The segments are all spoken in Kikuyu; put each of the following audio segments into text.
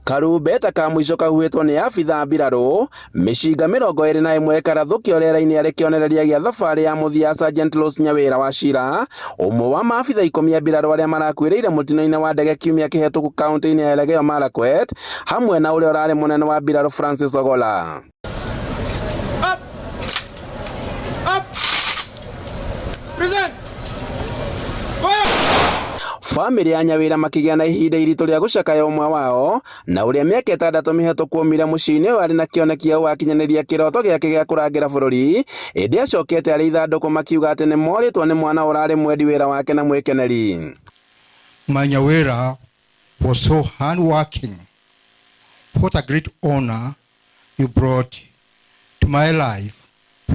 Karumbeta ka mũico kahuhĩtwo nĩ abithaa mbirarũ mĩcinga 21 ĩkarathũkio rĩera-inĩ arĩ kĩonereria gĩa thabarĩ ya mũthia ya Sergeant Rose Nyawĩra Wachira, ũmwe wa maabithaa 10 a mbirarũ arĩa marakuĩrĩire mũtino-inĩ wa ndege kiumia kĩhetũku kaunti-inĩ ya Elgeyo Marakwet, hamwe na ũrĩa ũrarĩ mũnene wa mbirarũ Francis Ogolla. Up! Up! Present! Fire! Bamĩrĩ ya Nyawĩra makĩgĩa na ihinda iritũ rĩa gũcakaya ũmwe wao na ũrĩa mĩaka 6 mĩhetũku aumire mũciĩ-inĩ ũyũ arĩ na kĩoneki gĩa gũgakinyanĩria kĩroto gĩake gĩa kũrangĩra bũrũri, ĩndĩ acokete arĩ ithandũkũ makiuga atĩ nĩ morĩtwo nĩ mwana ũrarĩ mwendi wĩra wake na mwĩkeneri. Nyawira was so hardworking. What a great honor you brought to my life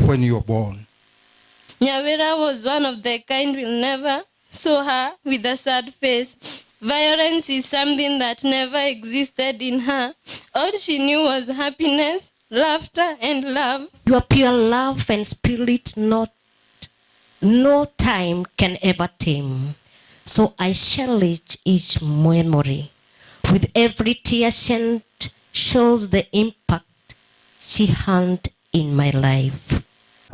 when you were born. Nyawira was one of the kind we'll never saw her with a sad face. Violence is something that never existed in her. All she knew was happiness, laughter, and love. Your pure love and spirit not no time can ever tame. So I cherish each memory. With every tear shed shows the impact she had in my life.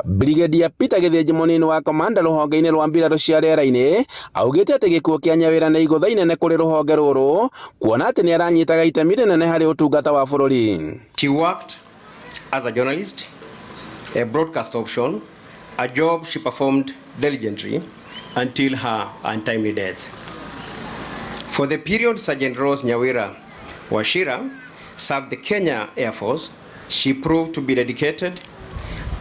Brigadier Peter Githinji mũnini wa komanda rũhonge-inĩ rwa mbirarũ cia rĩera-inĩ augĩte atĩ gĩkuũ kĩa Nyawĩra nĩ igũtha inene kũrĩ rũhonge rũrũ kuona atĩ nĩ aranyitaga itemi rĩnene harĩ ũtungata wa bũrũri. She worked as a journalist, a broadcast option, a job she performed diligently until her untimely death. For the period Sergeant Rose Nyawira Wachira served the Kenya Air Force, she proved to be dedicated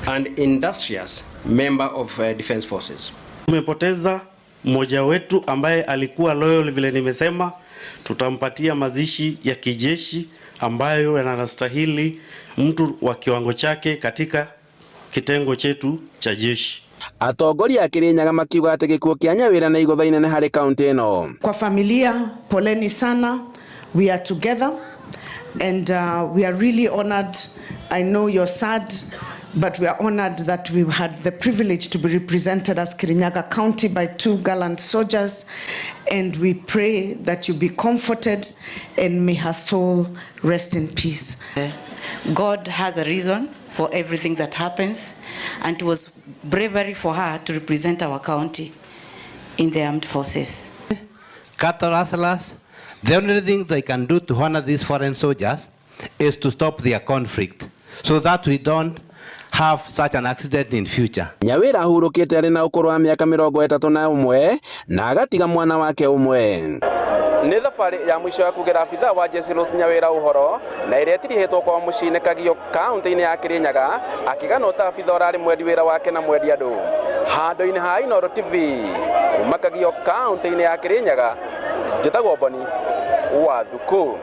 and industrious member of defense forces. Tumepoteza mmoja wetu ambaye alikuwa loyal, vile nimesema, tutampatia mazishi ya kijeshi ambayo yanastahili mtu wa kiwango chake katika kitengo chetu cha jeshi. Atongoria a Kirinyaga makiuga atĩ gĩkuũ kĩa Nyawĩra nĩ igũtha inene harĩ kaunti ĩno. Kwa familia, poleni sana. We are together and we are really honored. I know you're sad, but we are honored that we had the privilege to be represented as Kirinyaga County by two gallant soldiers, and we pray that you be comforted and may her soul rest in peace. God has a reason for everything that happens, and it was bravery for her to represent our county in the armed forces. Cattle rustlers, the only thing they can do to honor these foreign soldiers is to stop their conflict so that we don't have such an accident in future. Nyawĩra ahurũkĩte arĩ na ũkũrũ wa mĩaka 31 na agatiga mwana wake ũmwe. Nĩ thabarĩ ya mũico ya kugĩra abithaa wa jeshi Rose Nyawĩra ũhoro na ĩrĩa ĩtirihĩtwo kwao mũciĩ-inĩ Kagio kaunti-inĩ ya Kirinyaga akĩganwo ta abithaa ũrarĩ mwendi wĩra wake na mwendi andũ. Handũ-inĩ ha Inooro TV kuma Kagio kaunti-inĩ ya Kirinyaga, njĩtagwo Boni wa Thuku.